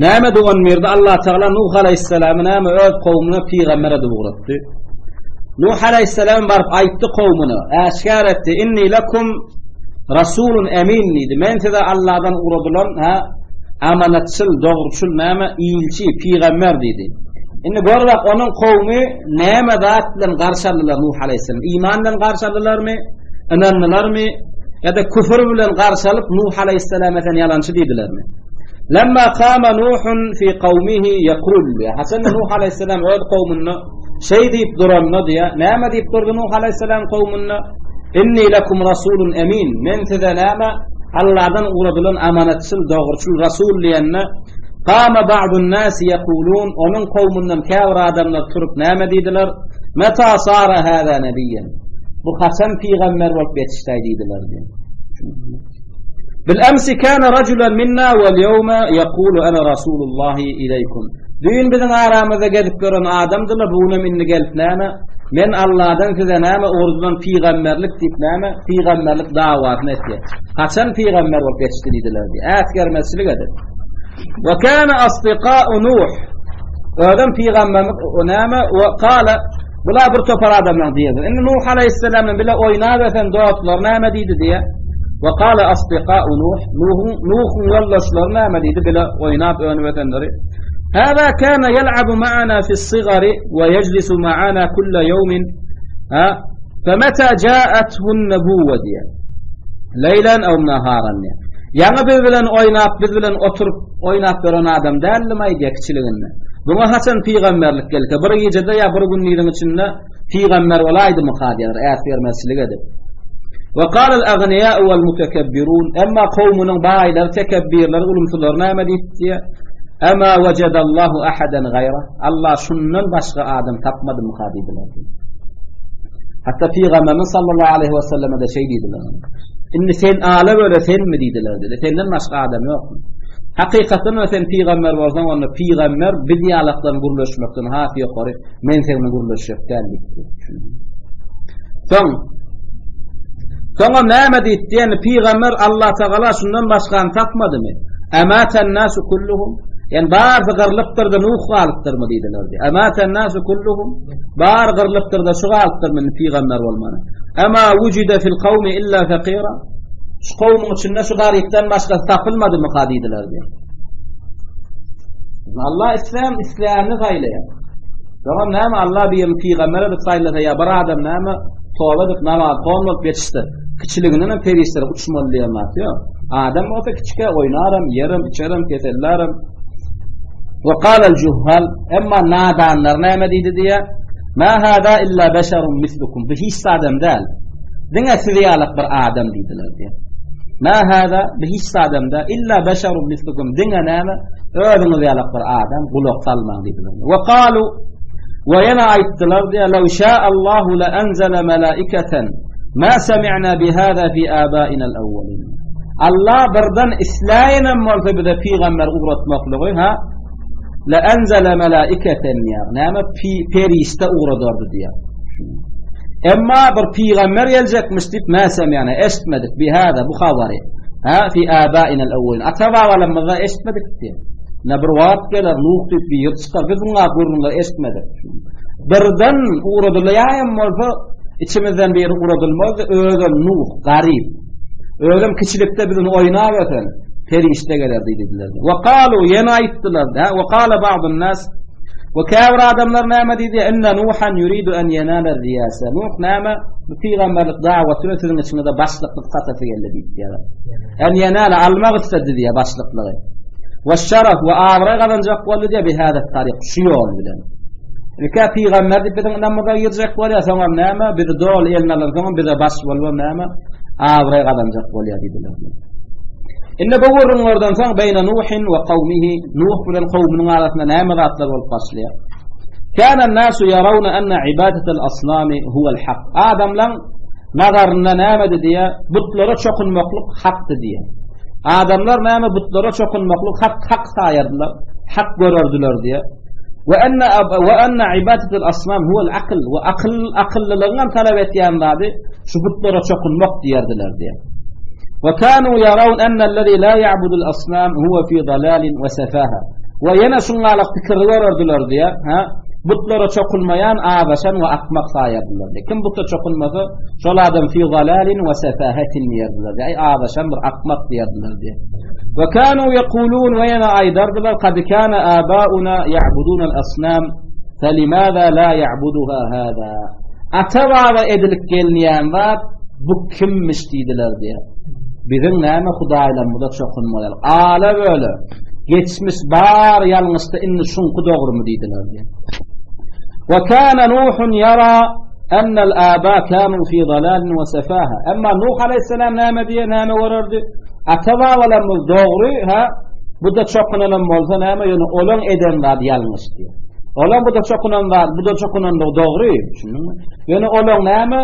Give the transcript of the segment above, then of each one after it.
Näme dogan birde Allah Tagala Nuh alaýhyssalamy näme öz kowumyna pygamber edip ugratdy. Nuh alaýhyssalam baryp aýtdy kowumyna, äşgär etdi, Inni lekum rasulun emin diýdi. Men size Allahdan ugradylan, ha, amanatçyl, dogruçyl näme ilçi, pygamber diýdi. Indi gör bak onuň kowumy näme zat bilen garşy aldylar Nuh alaýhyssalam? Iman bilen garşy aldylarmy? Ynandylarmy? Ýa-da küfür bilen garşy alyp Nuh alaýhyssalama sen ýalançy diýdilermi? Lemma kama Nuhun fi kawmihi yekul diýýär. Haçanda Nuh alaýhyssalam öz kowmunda şeý diýip duranda diýýär. Näme diýip durdy Nuh alaýhyssalam kowmunda? Inni lekum rasulun emin. Men size näme? Allahdan ugradylan amanatçyl, dogruçyl rasul diýende Kama ba'dun nas yekulun onuň kowmundan käbir adamlar turup näme diýdiler? Meta sara hada nabiyyan. Bu haçan pygamber bolup ýetişdi diýdiler diýýär. Bil emsi kana rajulan minna wal ýewme ýekulu ana rasulullahi ileýkum. Düýn biziň aramyzda gezip ýören adamdyla, bu günem indi gelip näme? Men Allahdan size näme ugradylan pygamberlik diýip näme? Pygamberlik dawasyny etýär. Haçan pygamber bolup ýetişdi diýdiler diýip. Äsgermezçilik edip. Wa kana asdiqa'u Nuh. Özem pygamberlik o näme? Wa kala Bular bir topar adamlar diýdi. Indi Nuh alaýhyssalam bilen bile oýnap ösen dostlar näme diýdi diýe. Wa qala asdiqa'u Nuh, Nuhuň Nuhuň ýoldaşlary näme diýdi bile oýnap önüp ösenleri. Hada kana yel'abu ma'ana fi s-sigari we yejlisu ma'ana kulla yawmin. Ha? Femeta ja'athu an-nubuwwa diýe. Leýlen aw naharan diýe. Ýaňy biz bilen oýnap, biz bilen oturyp oýnap ýören adam däldim aý diýe kiçiliginde. Buňa haçan pygamberlik gelse, bir gijede ýa bir gündiziň içinde pygamber bolaýdymyka diýer, äsgermezçilik edip. Ve qalal agniya wal mutekebbirun emma kowmunyň baýlary, tekebbirleri, ulumsylary näme diýipdi? Ema wejadallahu ahadan gaýra. Allah şundan başga adam tapmadymyka diýdiler. Hatta pygamberimiz sallallahu aleyhi ve selleme de şey diýdiler. Indi sen ala böyle senmi diýdiler diýdi. Senden başga adam ýokmy? Hakykatdan da sen pygamber bolsaň, onda pygamber biz ýalakdan gürleşmekden has ýokary, men sen bilen gürleşjek däl diýdi. Soň Soňam näme diýdi? Ýani pygamber Allah Tagala şundan başgany tapmadymy? Amaten nasu kulluhum. Ýani barysy gyrlypdyr-da Nuh galypdyrmy diýdiler. Amaten nasu kulluhum. Bar gyrlypdyr-da şu galypdyrmy indi pygamber bolmana? Ema wujide fil kawmi illa fakira. Şu kowmuň içinde şu garypdan başgasy tapylmadymyka diýdiler diýýär. Allah islän islänini saýlaýar. Soňam näme Allah birini pygamber edip saýlasa ýa bir adam näme toba edip namaz kon bolup ýetişse, kiçiliginden hem perişdeler uçmaly diýen zat ýok. Adam bolsa kiçikä oýnaram, ýerem, içerem, kesellerem. Ve qalal juhal emma nadanlar näme diýdi diýýär? Ma hada illa beşerun mislukum. Bu hiç adam däl. Diňe siz ýalak bir adam diýdiler diýýär. Ma hada bu hiç adam däl. Illa beşerun mislukum. Diňe näme? Özüňiz ýalak bir adam, gulak salmaň diýdiler. Ve qalu we ýene aýtdylar diýýär, Law şa Allahu la anzala malaikatan ma sami'na bi hada fi abaina al-awwalin. Allah birden isläýenem bolsa bize pygamber ugratmaklygy, ha? La anzala malaikatan diýýär. Näme perişde ugradardy diýýär. Emma bir pygamber geljekmiş diýip mäsem ýane eşitmedik bi hada bu habary. Ha fi abaina al-awwalin. Ata babalarymyzda eşitmedik diýýär. Ne bir wagt geler Nuh diýip bir ýer çykar. Biz muňa gürrüňler eşitmedik. Birden ugradylýaýam bolsa içimizden biri ugradylmazdy, özem Nuh garyp. Özem kiçilikde biz ony oýnap öten perişde geler diýdiler. We qalu ýene aýtdylar, ha we qala ba'dun nas We käbir adamlar näme diýdi? Inna Nuhan yuridu an yanala riyasa. Nuh näme? Bu pygamberlik dawaty we siziň içiňizde başlyklyk satasy geldi diýdiler. En yanala almak istedi diýe başlyklygy. We şeref we abraý gazanjak boldy diýe bi hada taryk şu ýol bilen. Ilkä pygamber diýip biziň ynamymyza girjek bolýar, soňam näme? Bizi doly eline alan soňam bize baş bolubam näme? Abraý gazanjak bolýar diýdiler. Indi bu gürrüňlerden soň beýne Nuhin we kawmihi, Nuh bilen kowmunyň arasynda näme zatlar bolup başlaýar? Kana nasu yarawna anna ibadatal asnami huwal hak. Adamlaň nazarynda nämedi diýe, butlara çokunmaklyk hakdy diýe. Adamlar näme butlara çokunmaklyk hak hak saýardylar, hak görerdiler diýe. We enne we enne ibadatul asnam huwal akl we akyl akyllylygyň hem talap etýän zady şu butlara çokunmak diýerdiler diýe. We kanu yarawun enne allazi la ya'budul asnam huwa fi dalalin we sefaha. We ýene şuňňalak pikirli görerdiler diýýär, ha? Butlara çokunmaýan azaşan we akmak saýardylar diýýär. Kim buta çokunmasa, şol adam fi zalalin we sefahetin diýerdiler diýýär. Aý azaşan bir akmak diýerdiler diýýär. We kanu ýekulun we ýene aýdardylar, kad kana abauna ya'budun al-asnam, felimaza la ya'buduha hada. Ata-baba edilip gelinýän zat bu kimmiş diýdiler diýýär. Biziň näme hudaýlarymyza çokunmaýar. Ala böle. Geçmiş bar ýalňyşda indi şuňky dogrumy diýdiler diýýär. Wa kana Nuhun ýara ennel aba kanu fi zalalin we sefaha. Emma Nuh aleyhisselam näme diýe, näme görerdi? Ata babalarymyz dogry, ha? Bu da çokunanam bolsa näme, ýöne olaň eden zady ýalňyş diýýär. Olaň bu da çokunan zat, bu da çokunandygy dogry, düşündiňmi? Ýöne olaň näme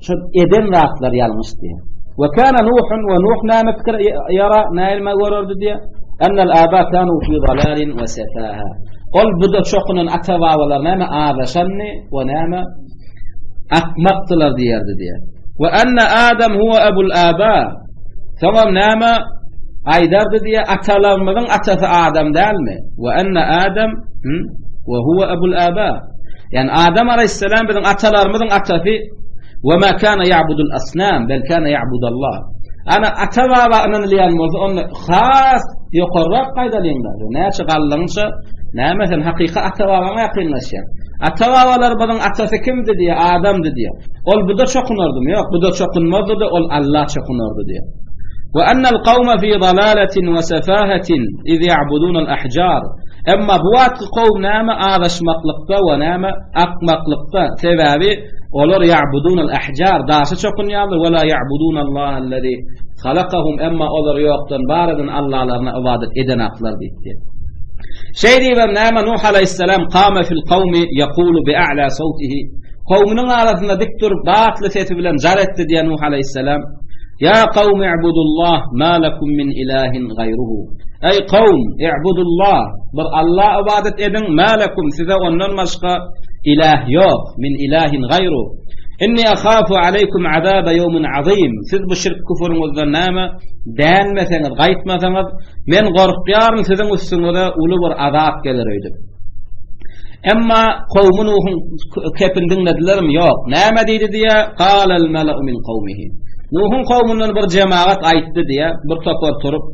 şu eden zatlary ýalňyş diýýär. Ve kana Nuhun we Nuh näme pikir ýara näme görerdi diýýär. Ennel aba kanu fi zalalin we sefaha. Ol bu da çokunan ata babalar näme azaşandy we näme akmakdylar diýerdi diýýär. We enne Adam huwa ebul aba. Soňam näme aýdardy diýýär, atalarymyzyň atasy Adam dälmi? We enne Adam we huwa ebul aba. Ýani Adam aleyhisselam biziň atalarymyzyň atasy we ma kana ya'budul asnam bel kana ya'budallah. Ana ata baba ynanylýan bolsa onda has ýokarrak gaýdalyň-da. Näçe galdygyňça näme sen hakyky ata babaňa ýakynlaşýaň. Ata babalarymyzyň atasy kimdi diýýär, Adamdy diýýär. Ol buda çokunardymy? Ýok, buda çokunmazdy-da, ol Alla çokunardy diýýär. Wa annal kawma fi zalalatin we sefahatin iz ya'budunal ahjar. Emma bu wagtky kowum näme azaşmaklykda we näme akmaklykda, sebäbi olar ya'budunal ahjar, daşa çokunýarlar, we la ya'budunallahallazi halakahum, emma olar ýokdan bar eden Allalaryna ybadat edenaklar diýipdi. Şeý diýibem näme Nuh alaýhyssalam kame fil kawmi ýekulu bi a'la sawtihi kowmunyň arasynda dik durup batly sesi bilen jar etdi diýen Nuh alaýhyssalam Ýa kawm i'budullah ma lakum min ilahin gaýruhu Eý kowm i'budullah bir Alla ybadat ediň ma lakum size ondan başga ilah ýok min ilahin gaýru Inni ahafu aleýkum azaba ýewmin azim Siz bu şirk küfrüňizden näme dänmeseňiz gaýtmasaňyz Men gorkýaryn siziň üstüňize uly bir azap geler öýdüp. Emma kowmy Nuhuň kepini diňledilermi? Ýok. Näme diýdi diýä? Galal meleu min kowmihi. Nuhuň kowmundan bir jemagat aýtdy diýä, bir topar turup,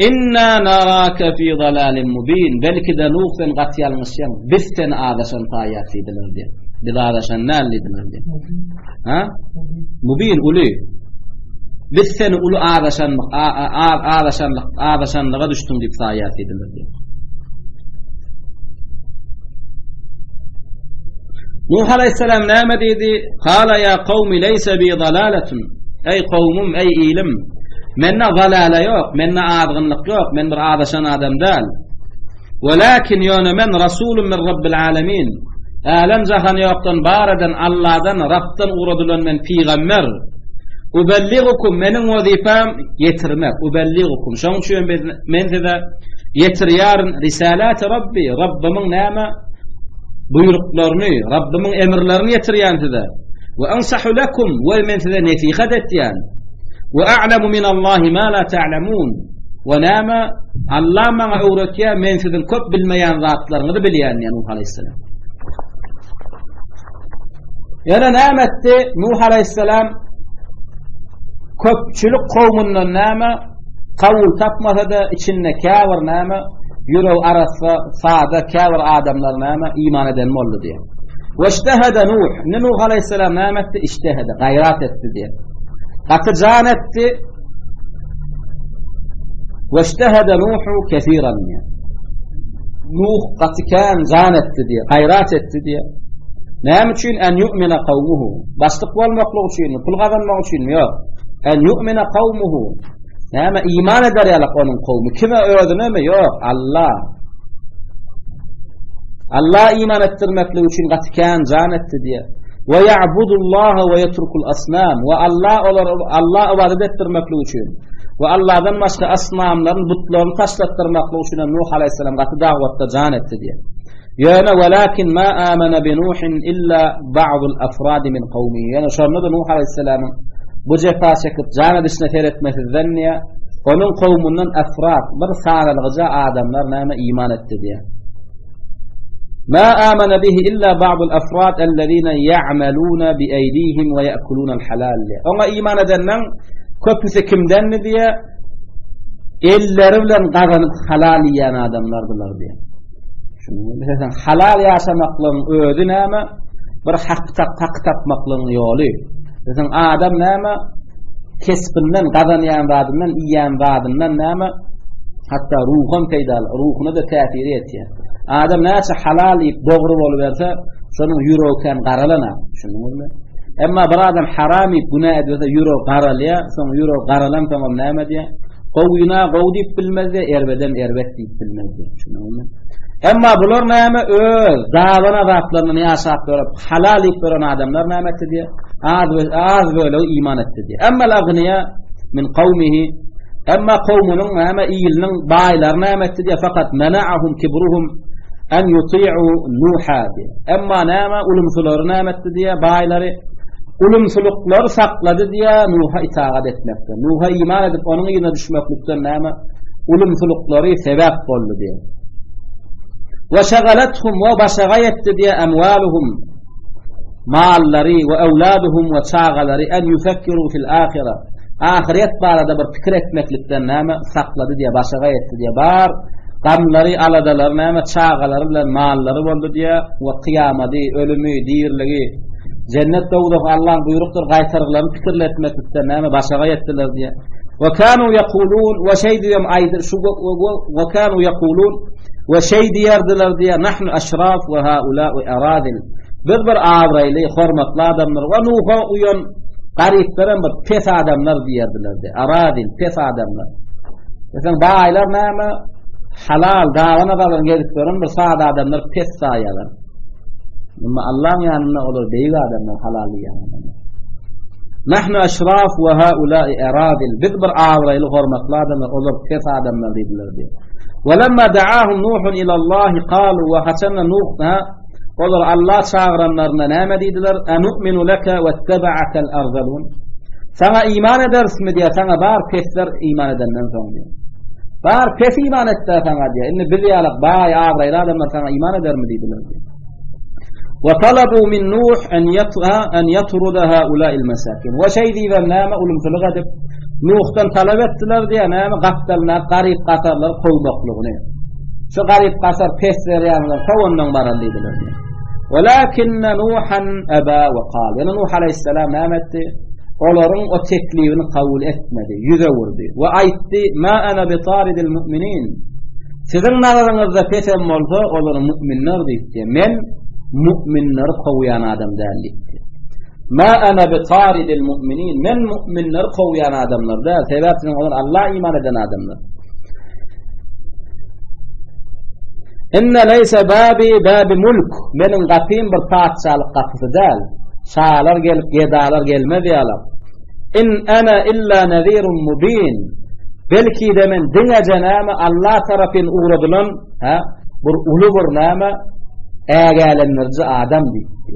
Inna naraka fi zalalin mubin. Belki-de Nuh sen gaty ýalňyşýaň. Biz seni azaşan saýýas diýdiler diýä. Biz azaşan däl diýdiler diýä. Ha? Mubin uly. Biz seni uly azaşanlyk, azaşanlyk, azaşanlyga düşdüň diýip saýýas diýdiler diýip. Nuh aleyhisselam näme diýdi? Kala ya kawmi leysa bi dalaletun. Ey kowmum, ey ilim. Mende zalala ýok, mende azgynlyk ýok, men bir azaşan adam däl. Welakin ýöne men rasulun min Rabbil alemin. Älem jahany ýokdan bar eden Alladan, Rabdan ugradylan men pygamber. Ubelligukum meniň wezipäm ýetirmek. Ubelligukum. Şonuň üçin men size ýetirýärin risalati Rabbi, Rabbymyň näme buýruklaryny, Rabbymyň emirlerini ýetirýän size. We ansahu lekum we men size nesihat etýän. We a'lamu min Allahi ma la ta'lamun. We näme? Allah maňa öwretýär, men siziň köp bilmeýän zatlaryňyzy bilýän diýen Nuh aleyhisselam. Ýöne näme etdi? Nuh aleyhisselam köpçülik kowmundan näme kabul tapmasa-da içinde käbir näme ýüregi arassa, sada käbir adamlar näme iman eden boldy diýär. We iştehede Nuh. Nuh aleyhisselam näme etdi? Iştehede, gaýrat etdi diýär. Gaty jan etdi, Weştehede Nuhu kesiran diýýär. Nuh gaty kän jan etdi diýýär, gaýrat etdi diýýär. Näme üçin en yu'mina kawmuhu? Başlyk bolmaklyk üçinmi, pul gazanmak üçinmi? Ýok. En yu'mina kawmuhu. Näme iman eder ýalyk onuň kowmy? Kime özünemi? Ýok, Allah. Allah iman etdirmeklik üçin gaty kän jan etdi diýýär. We ya'budullaha we yetrukul asnam. We Allah olar Allah ybadat etdirmeklik üçin we Allahdan başga asnamlaryň butlaryny taşlatdyrmaklyk üçin hem Nuh alayhissalam gaty dagwatda jan etdi diýýär. Ýöne welakin ma amana bi Nuhin illa ba'dul afrad min qawmi. Ýöne şonda da Nuh alayhissalamyň bu jepa çekip jan edişine seretmesizden diýýär. Onuň kowmundan efrat, bir sanalgyja adamlar näme iman etdi diýýär. Ma amana bihi illa ba'dul afrad allazina ya'maluna bi aydihim wa ya'kuluna al-halal. Oňa iman edenleň köpüsi kimdendi diýýär? Elleri bilen gazanyp halal iýen adamlardylar diýýär. Şunuň halal ýaşamaklygyň özi näme? Bir hak tap, hak tapmaklygyň ýoly. Biziň adam näme? Kesbinden, gazanýan zadyndan, iýýän zadyndan näme? Hatda ruham peýdaly, ruhuna-da täsiri ýetýär. Adam näçe halal iýip, dogry boluberse, şonuň ýüregi kän garalana. Şunuň Emma bir adam haram iýip, günä ediberse, ýüregi garalýar, soň ýüregi garalan soňam näme diýýär? Gowyna gowy diýip bilmezdi, erbedem erbet diýip bilmezdi. Şunuňmy? Emma bular näme öz daban azaplaryndan ýaşap ýörüp, halal iýip ýören adamlar näme etdi diýýär? Az az bölegi iman etdi diýýär. Emma agniýa min kawmihi Emma kowmunyň näme iliniň baýlary näme etdi diýýär? Fakat mena'ahum kibruhum an yuti'u Nuha diýýär. Emma näme ulumsylary näme etdi diýýär? Baýlary ulumsylyklar saklady diýýär Nuha itagat etmekden. Nuha iman edip onuň yzyna düşmeklikden näme ulumsylyklary sebäp boldy diýýär. Ve şagalathum we başagaý etdi diýýär amwaluhum mallary we awladuhum we çagalary en yufekkiru fil ahire. Ahyret barada bir pikir etmeklikden näme saklady diýýär, başagaý etdi diýýär. Bar gamlary, aladalary näme çagalary bilen mallary boldy diýýär we kyýamady, ölümi, diriligi, jennet dowzahy Allaň buýrukdyr gaýtargylaryny pikirli etmeklikden näme başagaý etdiler diýýär. We kanu ýakulun we şeý diýem aýdy şu we kanu ýakulun we şeý diýerdiler diýýär nahnu aşraf we haula'u aradil. Biz bir abraýly, hormatly adamlar we Nuha uýan garyplar hem bir pes adamlar diýerdiler diýýär. Aradil pes adamlar. Sen baýlar näme? Halal dawana galan gezip ýören bir sada adamlar pes saýarlar. Emma Allaň ýanynda olar beýik adamlar, halal iýen adamlar. Nahnu aşraf we haulai aradil. Biz bir abraýly, hormatly adamlar, olar pes adamlar diýdiler diýip. We lemma da'ahum Nuhun ila Allah qalu we haçanda Nuh ha olar Allah çagyranlarynda näme diýdiler? Anu'minu laka wetteba'akal arzalun. Saňa iman ederismi diýär, saňa bar pesler iman edenden soň diýär. Bar pes iman etdi saňa diýär. Indi biz ýaly baý, abraýly adamlar saňa iman edermi diýdiler. Wa talabu min Nuh an yat'a an yatruda haula'il masakin. Wa şeý diýibem näme ulumsylyk edip Nuhdan talap etdiler diýär, näme gapdalyna garyp gasarlar kowmaklygyny. Şu garyp gasar pes berýänler kowandan baran diýdiler. Walakinna Nuhan aba wa qal. Ýöne Nuh alayhissalam näme etdi? Olaryň o teklibini kabul etmedi, ýüz öwürdi we aýtdy, Ma ana bi taridil mu'minin. Siziň nazaryňyzda pesem bolsa, olar mu'minler diýipdi. Men mu'minleri kowýan adam däl diýipdi. Ma ana bi taridil mu'minin. Men mu'minleri kowýan adamlar däl. Sebäp siziň olar Alla iman eden adamlar. Inne leýse babi babi mulk. Meniň gapym bir patyşalyk gapysy däl. Şalar gelip, gedalar gelmez ýaly. In ana illa nezirun mubin. Belki-de men diňeje näme Allah tarapyn ugradylan, ha, bir uly bir näme ägälendiriji adam diýipdi.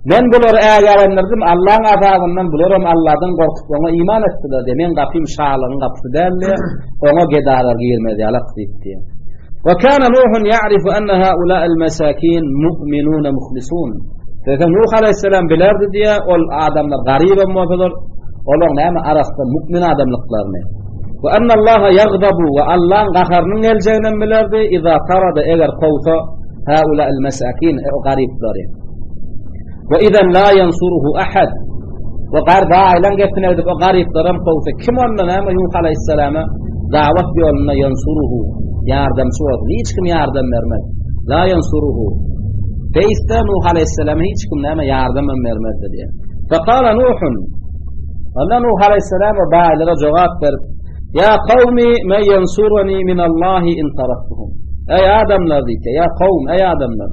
Men bulary ägälendirdim, Allaň azabyndan bularam Allahdan gorkup oňa iman etdiler diýip. Men gapym şalygyň gapysy däldi, oňa gedalar girmez ýalak diýipdi. Wa kana Nuhun ya'rifu anna haula'il masakin mu'minun muhlisun. Diýse Nuh alayhissalam bilerdi diýe, ol adamlar garybam bolsalar, olaň näme arassa mu'min adamlyklaryny. Wa anna Allaha yaghdabu we Allaň gaharynyň geljegini bilerdi, iza tarada eger kowsa haula'il masakin o garyplary. Wa idan la yansuruhu ahad. We gar baýlaň gepine gidip o garyplaram kowsa kim onda näme Nuh alayhissalama dawat ýolunda yansuruhu ýardamçy bolsun. Hiç kim ýardam bermez. La yansuruhu. Beýtse Nuh alayhissalama hiç kim näme ýardam hem bermezdi diýär. Fekala Nuhun Onda Nuh alayhissalam o baýlara jogap berip Ya kawmi men yansurani min Allahi in taraktuhum. Ey adamlar diýdi. Ya kawm ey adamlar.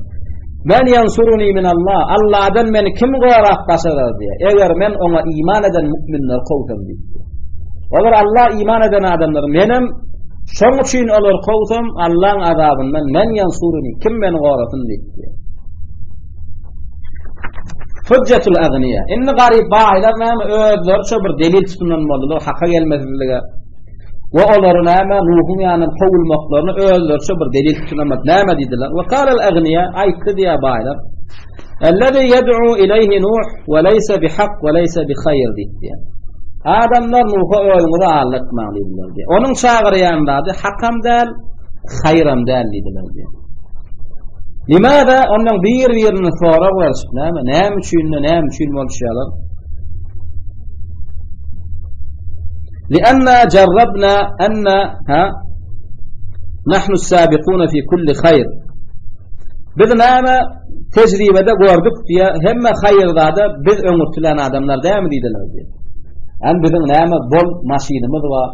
Men ýansuruni min Allah, Allahdan meni kim gorap başarar diýýär. Eger men oňa iman eden müminleri kowsam diýip. Olar Allah iman eden adamlar, menem şoň üçin olar kowsam, Allah'ın azabyndan men ýansuruni, kim meni gorasyn diýip. Hüjjetul agniýa. Indi garyp baýlar näme özleriçe bir delil tutunan boldular haka gelmezlige. We olary näme Nuhuň ýanyndan kowulmaklaryny özleriçe bir delil tutunan boldy. Näme diýdiler? We kalal agniýa aýtdy diýä baýlar. Ellezi yed'u ileýhi Nuh we leýse bihak we leýse bihaýr diýdi. Adamlar Nuha özüňizi aldatmaň diýdiler. Onuň çagyrýan zady hakam däl, haýram däl diýdiler. Limada ondan bir-birine sorag berişip, näme, näme üçin, näme üçin boluşýarlar? Lianna jarrabna anna ha nahnu sabiquna fi kulli haýr. Biz näme tejribede gördük diýe, hemme haýyr zada biz öňürtilen adamlar dämi diýdiler diýe. Hem biziň näme bol maşynymyz bar,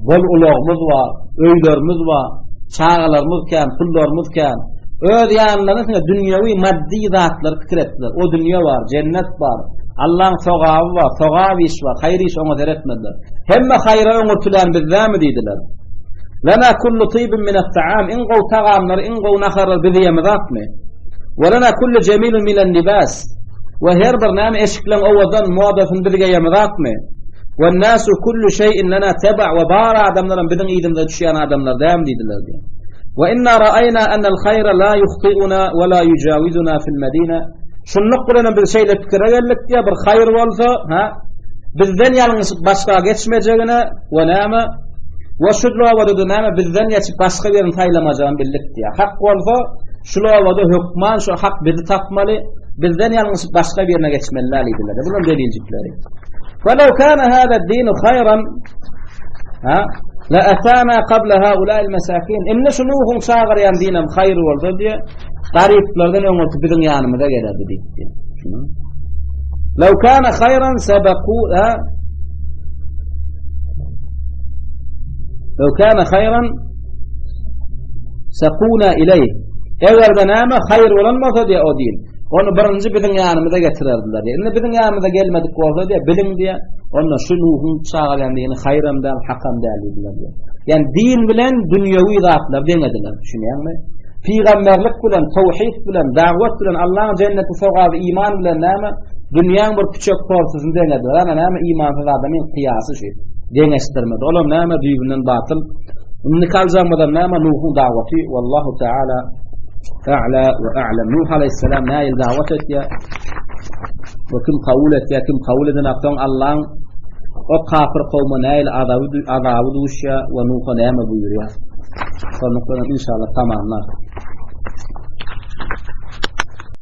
bol ulagymyz bar, öýlerimiz bar, çagalarymyz kän, pullarymyz kän. Öz ýanlaryna siňe dünýewi maddy zatlary pikir etdiler. O dünýe bar, jennet bar, Allaň sogaby bar, sogap iş bar, haýyr iş oňa seretmediler. Hemme haýra öňürtilen biz dämi diýdiler. Lana kullu tibin min at-taam, iň gowy tagamlary, iň gowy naharlary biz iýemizakmy? Wa lana kullu jemilun min al-libas. We her bir näme eşikleň owadan modasyny biz geýemizakmy? We nasu kullu şeýin lana teba we bar adamlaram biziň yzymyza düşýän adamlar dämi diýdiler diýýär. We inna ra'ayna anal hayra la yuhti'una we la yujawizuna fil medina. Şunluk bilen biz şeýle pikire geldik diýýär, bir haýyr bolsa, ha, bizden ýalňyşyp başga geçmejegine we näme we şu lobada näme bizden geçip başga birini saýlamajagyny bildik diýýär. Hak bolsa şu lobada hökman şu hak bizi tapmaly, bizden ýalňyşyp başga birine geçmeli däl diýdiler. Bular deliljikleri. Felew kana hada dinu haýran ha la atana qabla haula'il masakin. Indi şu Nuhuň çagyrýan dinem haýyr bolsa diýe, garyplardan öňürti biziň ýanymyza gelerdi diýdi. Lew kana haýran sabaku ha Lew kana haýran sakuna ileý. Eger-de näme haýyr bolan bolsa diýe o din. Ony birinji biziň ýanymyza getirerdiler diýe. Indi biziň ýanymyza gelmedik bolsa diýe, biliň diýe, onda şu Nuhuň çagyrýan dini haýram däl, hakam däl diýdiler diýe. Ýani din bilen dünýewi zatlar deňediler, düşünýäňmi? Pygamberlik bilen, tawhid bilen, dawat bilen, Allahyň jenneti sogaby iman bilen näme? Dünýäň bir püçek porsusyny deňediler. Ana näme imansyz adamyň kyýasy şu. Deňeşdirmedi. Olam näme düýbünden batyl. Indi kaljagymyzam näme Nuhuň dawaty. Wallahu taala a'la we a'lam. Nuh alayhissalam näil dawat etýär? We kim kabul etýär, kim kabul edenok soň Allahyň o kafir kowma näil azaby azaby duşýar we Nuha näme buýurýar? Şonluk bilen inşallah tamamlar.